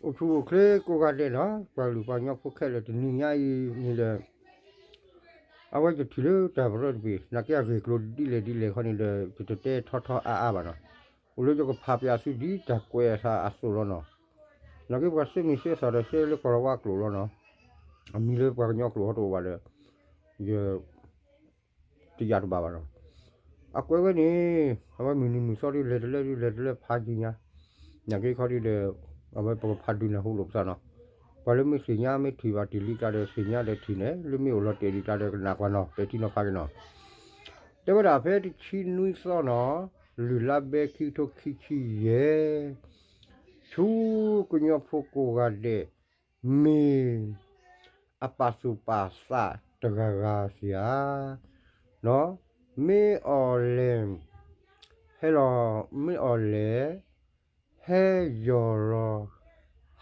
အိၣ်ဆူၣ်အိၣ်ချ့ကိးဂၤဒဲးနီၤ, ပှၤကလုာ်ပှၤကညီဖိခဲလၢာ်တနံၤညါအံၤန့ၣ်ဒီး အဝဲယထံၣ်လၢတၢ်ပရၢတဘ့ၣ် နာ်က့အဂ့ၢ်ကျိၤဒ်လဲၣ်ဒ်လဲၣ်ခီန့ၣ်ဒီးယတတဲထီထီအါအါဘၣ်နီၤ, အိၣ်လၢယကဖးပၠးသုဒ်တၢ်ကွဲးအသးအသိးလီၤနီၤ, နာ်က့ပှၤစ့မံၤစ့သီဒီးစ့လၢကီၢ်လီၤဝါကျိာ်လီၤနီၤ, အမံၤလၢပှၤကညီကျိာ်ဟီတအိၣ်ဘၣ်ဒီး ယ တယာ်တဘၣ်ဘၣ်နီၤ, အကွဲးဝဲန့ၣ် အဝဲမုၢ်နံၤမုၢ်သီဒ်လဲၣ်တလၢဒ်လဲၣ်တလၢဖးယံၤညါ, နာ်က့ခီဒ်ဒီး အဝဲပကဖးဒုးနၢ်ဟူလိာ်ပသးနီၤ, ပှၤလၢမ့ၢ်သ့ၣ်ညါမ့ၢ်ထံၣ်ဘၣ်တ့ၢ်လံကျါဒီးသ့ၣ်ညါဒီးထံၣ်န့ၣ် လၢမ့ၢ်အိၣ်လီၤတဲာ်လံကျါဒီးကနၣ်ကွၢ်နီၤ ပဲာ်ထံနီၤဖးက့ၤနီၤ, တဲဝဲဒၣ်ဖဲတဆံနွံသီနီၤ, လုၢ်လါဘဲခံကထိခံဆံယဲၢ် ဆူကညီဖိကိးဂၤဒဲး မ့ၢ် အပာ်သူၣ်ပာ်သးတဂၤဂၤစ့ၢ်ဧါ, နီၤ, မ့ၢ်အီၤလဲၣ်, ဟဲလီၤ, မ့ၢ်အီၤလဲၣ်, ဟဲယီၤလီၤ,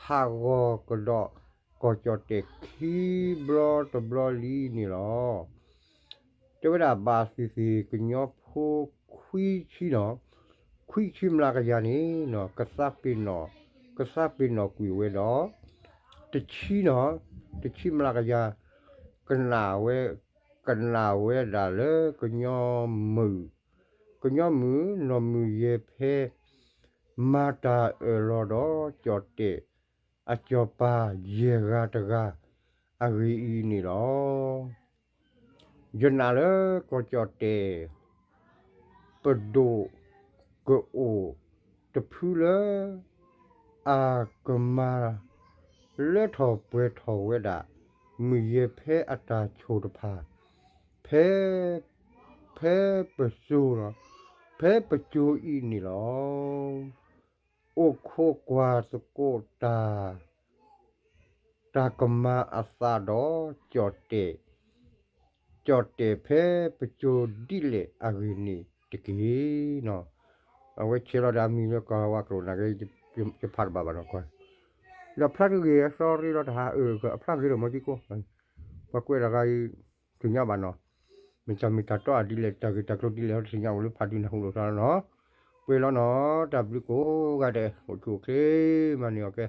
ဟးဂီၤကဒီး ကီၢ်ကၠီၣ်တဲၣ်ခံဘျီတဘျီလံန့ၣ်လီၤ. တဲဝဲဒၣ်ဘၣ်သ့ၣ်သ့ၣ်ကညီဖိခွံဆံနီၤ, ခွံဆံမျးကယၤန့ၣ်နီၤ, ကသးပ့ၤနီၣ်, ကသးပ့ၤနီၣ်ကွံာ်ဝဲဒီး တဆံနီၤ, တဆံမျးကယၤ ကနၣ်ဝဲ, ကနၣ်ဝဲဒၣ်လၢကညီမုၢ်, ကညီမုၢ်နီၢ်မုၢ်ယဲၢ်ဖဲ မၤတၢ်အၢၣ်လီၤဒီးကၠီၣ်တဲၣ် အစီၤပၤယဲၢ်ဂၤတဂၤ အဂ့ၢ်အံၤန့ၣ်လီၤ. ယနာ်လၢကီၢ်ကၠီၣ်တဲၣ် ပဒိၣ်ကအိၣ်တဖုလၢ အကမၤလၢထီၣ်ပှဲၤထီၣ်ဝဲဒၣ် မုၢ်ယဲၢ်ဖဲအတၢ်ဆိၣ်တဖၣ် ဖဲ ဖဲပစိၤလီၤ, ဖဲပစိၤအံၤန့ၣ်လီၤ. အိၣ်ခိးကွၢ်သကိးတၢ် တၢ်ကမၤအသးဒီး ကၠီၣ်တဲၣ်, ကၠီၣ်တဲၣ်ဖဲပစိၤဒ်လဲၣ်အဂ့ၢ်န့ၣ်တက့ၢ်နီၤ. အဝဲဆဲးလီၤဒီးအမံၤလၢကီၢ်လီၤဝါကျိာ်နာ်က့ ယဖးတဘၣ်ဘၣ်နီၤကွၢ်, ဒီးဖျါတဂ့ၤအသီရ့လီၤတဟးအၢၣ် အဖျါဂ့ၤဒီးမၤကံကိး, ပှၤကွဲးတဂၤအံၤ တသ့ၣ်ညါဘၣ်နီၤ, မ့ၢ်တၢ်မ့ၢ်တၢ်တီအဒ်လဲၣ် တၢ်ဂ့ၢ်တၢ်ကျိၤဒ်လဲၣ် တသ့ၣ်ညါအိၣ်လၢဖးဒုးနၢ်ဟူလိာ်သးလီၤနီၤ. ပှဲၤလီၤနီၤ, တၢ်ဘျုးကိးဂၤဒဲး အိၣ်ဆူၣ်အိၣ်ချ့ မၤန့ၢ်အီၤကဲ